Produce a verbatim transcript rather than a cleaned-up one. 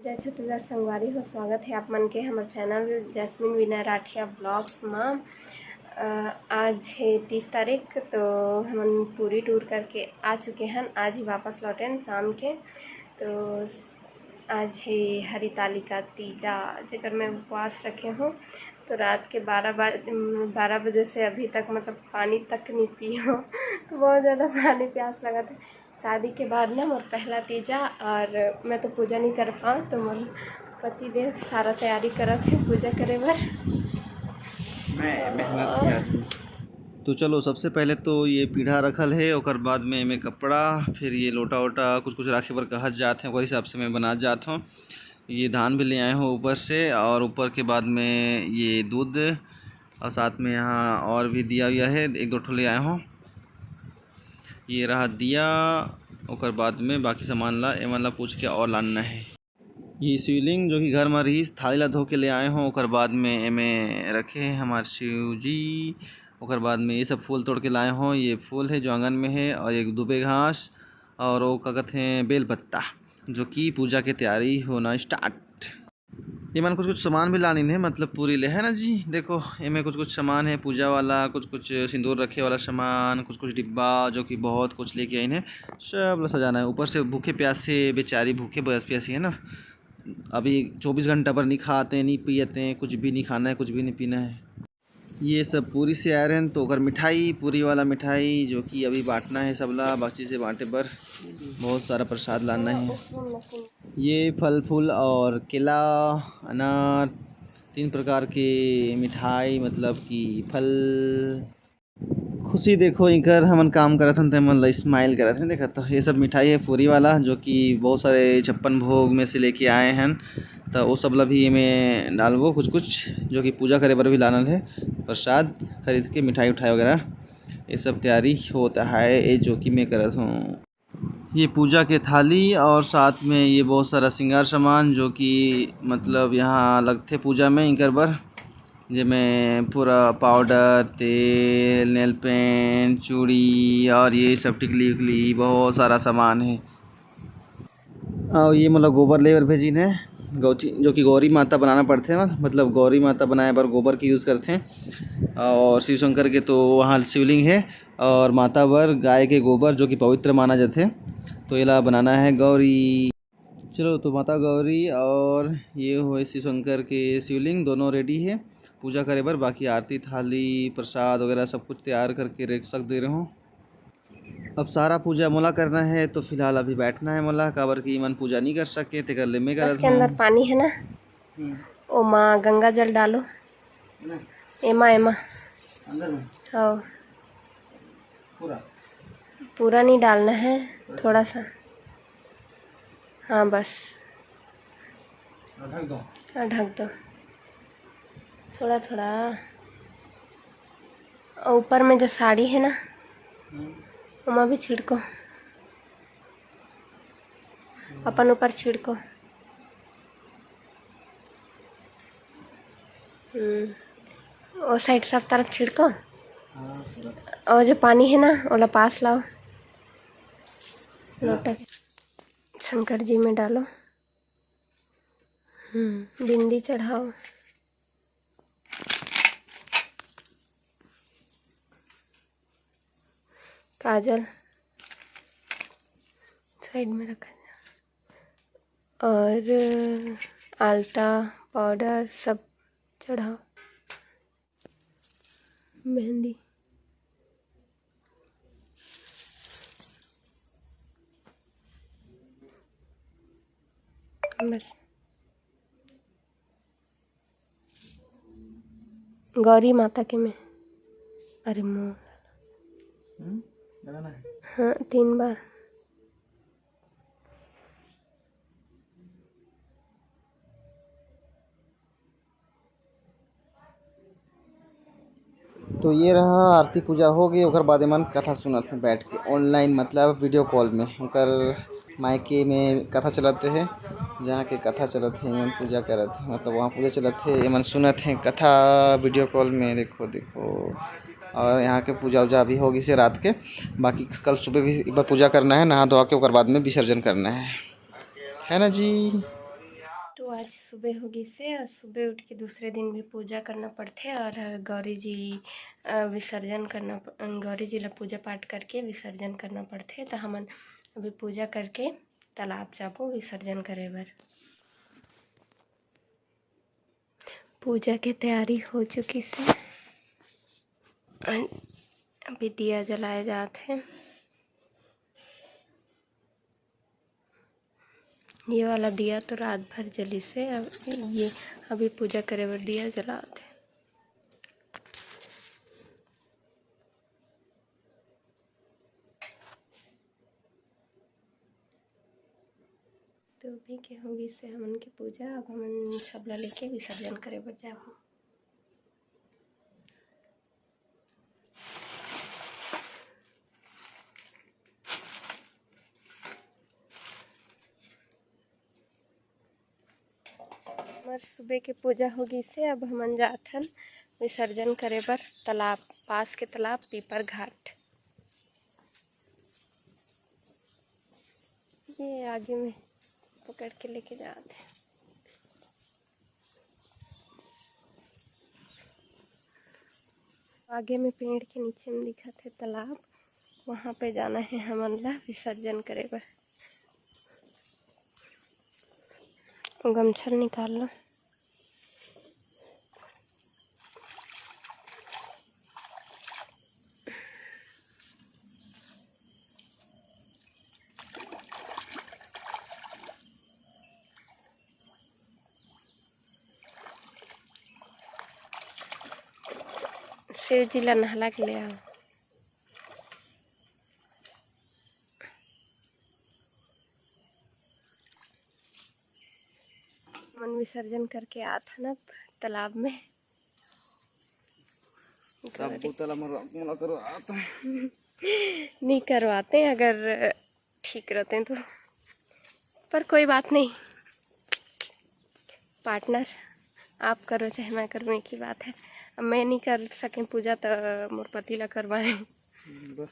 जय छत्तीसगढ़ संगवारी हो, स्वागत है आप मन के हमर चैनल जैस्मिन विनय राठिया ब्लॉग्स म। अ, आज है तीस तारीख, तो हमन पूरी टूर करके आ चुके हन। आज ही वापस लौटेन शाम के। तो आज है हरितालिका तीजा, जेकर मैं उपवास रखे हूँ। तो रात के बारह बज-, बारह बजे से अभी तक, मतलब, पानी तक नहीं पी हूँ। तो बहुत ज़्यादा पानी प्यास लगा था। शादी के बाद ना मोर पहला तीजा, और मैं तो पूजा नहीं कर पाऊँ, तो मोर पति देव सारा तैयारी करत हे पूजा करे बर। मैं मेहनत के आदमी। तो चलो, सबसे पहले तो ये पीढ़ा रखल है, ओकर बाद में एमे कपड़ा, फिर ये लोटा वोटा कुछ कुछ राखे बर कहत जात हैं, ओकर हिसाब से मैं बना जात हूँ। ये धान भी ले आए हूँ ऊपर से, और ऊपर के बाद में ये दूध, और साथ में यहाँ और भी दिया हुआ है, एक दो ठो ले आए हूँ। ये रहा दिया, ओकर बाद में बाकी सामान ला, एमन ला पूछ के और लानना है। ये शिवलिंग जो कि घर में रहीस, थाली ला धो के ले आए हों, ओकर बाद में एमे रखे हैं हमार शिव जी। ओकर बाद में ये सब फूल तोड़ के लाए हों, ये फूल है जो आंगन में है, और एक दुबे घास, और वो का कहते हैं, बेल पत्ता, जो कि पूजा के तैयारी होना स्टार्ट। ये मन कुछ कुछ सामान भी लानिन है, मतलब पूरी ले, है ना जी। देखो, एमे कुछ कुछ सामान है पूजा वाला, कुछ कुछ सिंदूर रखे वाला सामान, कुछ कुछ डिब्बा, जो कि बहुत कुछ लेके आइन है। सब ला सजाना है। ऊपर से भूखे प्यासे बेचारी, भूखे बस प्यासी है ना, अभी चौबीस घंटा पर नहीं खाते, नहीं पियते, कुछ भी नहीं खाना है, कुछ भी नहीं पीना है। ये सब पूरी से आए रहन, तो ओकर मिठाई, पूरी वाला मिठाई, जो कि अभी बांटना है सबला, बाकी से बांटे बर बहुत सारा प्रसाद लाना है। ये फल फूल और केला, अनार, तीन प्रकार के मिठाई, मतलब कि फल। खुशी देखो, इनकर हमन काम करत हन, ते मन ला स्माइल करत हन। देखत तो ये सब मिठाई है पूरी वाला, जो कि बहुत सारे छप्पन भोग में से लेके आए हैं, तो वो सब ला भी एमे डालबो कुछ कुछ, जो कि पूजा करे बर भी लानल है, प्रसाद खरीद के, मिठाई उठाई वगैरह, ये सब तैयारी होता है, ये जो कि मैं करत हूँ। ये पूजा के थाली और साथ में ये बहुत सारा श्रृंगार सामान, जो कि मतलब यहाँ लगथे पूजा में इनकर बर, जेमे पूरा पाउडर, तेल, नेल पेंट, चूड़ी और ये सब टिकली उकली बहुत सारा सामान है। और ये मोला गोबर ले बर भेजिन है, गौची, जो कि गौरी माता बनाना पड़थे, मतलब गौरी माता बनाए बर गोबर के यूज़ करथे। और शिव शंकर के तो वहाँ शिवलिंग है, और माता बर गाय के गोबर, जो कि पवित्र माना जाथे, तो एला बनाना है गौरी। चलो, तो माता गौरी और ये होए शिव शंकर के शिवलिंग, दोनों रेडी है पूजा करे बर। बाकी आरती थाली, प्रसाद वगैरह सब कुछ तैयार करके रख सक दे रहे हो। अब सारा पूजा मोला करना है, तो फिलहाल अभी बैठना है मोला, काबर कि इमन पूजा नहीं कर सके, तेकर ले मैं करत के अंदर हूँ। पानी है ना, हम्म। ओमा गंगा जल डालो। है ना? एमा, एमा। अंदर में? हाँ। पूरा? पूरा नहीं डालना है, बस। थोड़ा सा। हाँ, बस। और ढक दो। हाँ, ढक दो। थोड़ा, थोड़ा। और ऊपर में जो साड़ी है ना, हम्म। ओमा भी छिड़को। अपन ऊपर छिड़को। हम्म, ओ साइड सब तरफ छिड़को। हाँ, पूरा। और जो पानी है ना, ओला पास लाओ। लोटा के शंकर जी में डालो। हम्म, बिंदी चढ़ाओ। काजल साइड में रखा जाए। और आलता पाउडर सब चढ़ाओ। मेहंदी। बस। गौरी माता के में। अरे मोर। हम्म, लगाना है। हाँ, तीन बार। तो ये रहा, आरती पूजा हो गई, ओकर बाद एमन कथा सुनत हैं बैठ के, ऑनलाइन, मतलब वीडियो कॉल में। ओकर मायके में कथा चलत है, जहाँ के कथा चलत है, एमन पूजा करत है, मतलब वहाँ पूजा चलत है, एमन सुनत हैं कथा वीडियो कॉल में। देखो, देखो, और यहाँ के पूजा उजा अभी हो गई से रात के, बाकी कल सुबह भी एक बार पूजा करना है, नहा धोआ के, ओकर बाद में विसर्जन करना है, है ना जी? आज सुबह हो गिस हे, और सुबह उठ के दूसरे दिन भी पूजा करना पड़थे, और गौरी जी, अ, विसर्जन करना प-, गौरी जी ला पूजा पाठ करके विसर्जन करना पड़थे। तो हमन अभी पूजा करके तालाब जाबो विसर्जन करे बर। पूजा के तैयारी हो चुकिस हे। अभी दिया जलाए जात हे। ये वाला दिया तो रात भर जलिस हे। अब ये अभी पूजा करे बर दिया जलात हे। तो अभी के हो गिस हे हमन के पूजा। अब हमन सबला लेके विसर्जन करे बर जाबो। हमर सुबह के पूजा हो गिस हे। अब हमन जाथन विसर्जन करे बर तालाब, पास के तालाब पीपर घाट। ये आगे में पकड़ के लेके जात हे। आगे में पेड़ के नीचे में दिखत हे तालाब, वहाँ पे जाना हे हमन ला विसर्जन करे बर। गमछा ल निकाल लो। शिव जी ला नहला के ले आओ। मन विसर्जन करके आत हन अब तालाब में। सब बोतल हमर मोला करवात हे। नहीं करवाते, अगर ठीक रहते तो, पर कोई बात नहीं, पार्टनर आप करो चाहे मैं करूँ, एक ही बात है। अब मैं नहीं कर सकें पूजा, तो मोर पति ला करवाएं। बस।